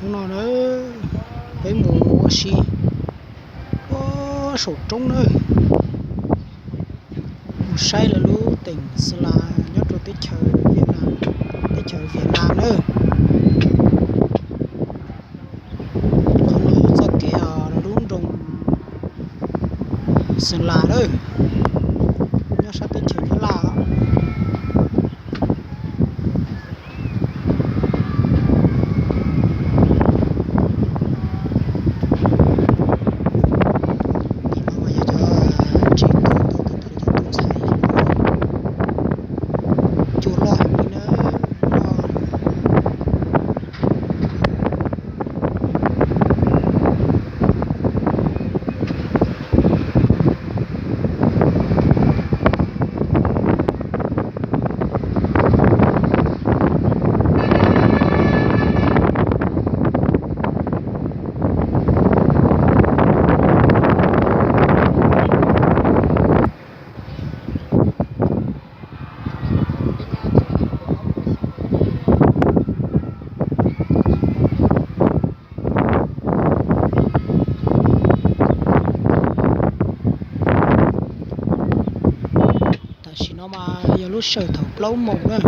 Hnub no na, peb mus ua si saum roob na, mus saib lawv lub teem Xeem Las nyob rau teb chaws Viaj Nam, teb chaws Viaj Nam na. Qhov no yog txoj kev rau lub nroog Xeem Las na, nyob sab teb chaws Nyab Laj. Cov no mas yog cov tsev tuag tau tau tau cov tus ntxhais cua loj heev li na. Tam sim no mas yog lub sij hawm thaum plaub moos na.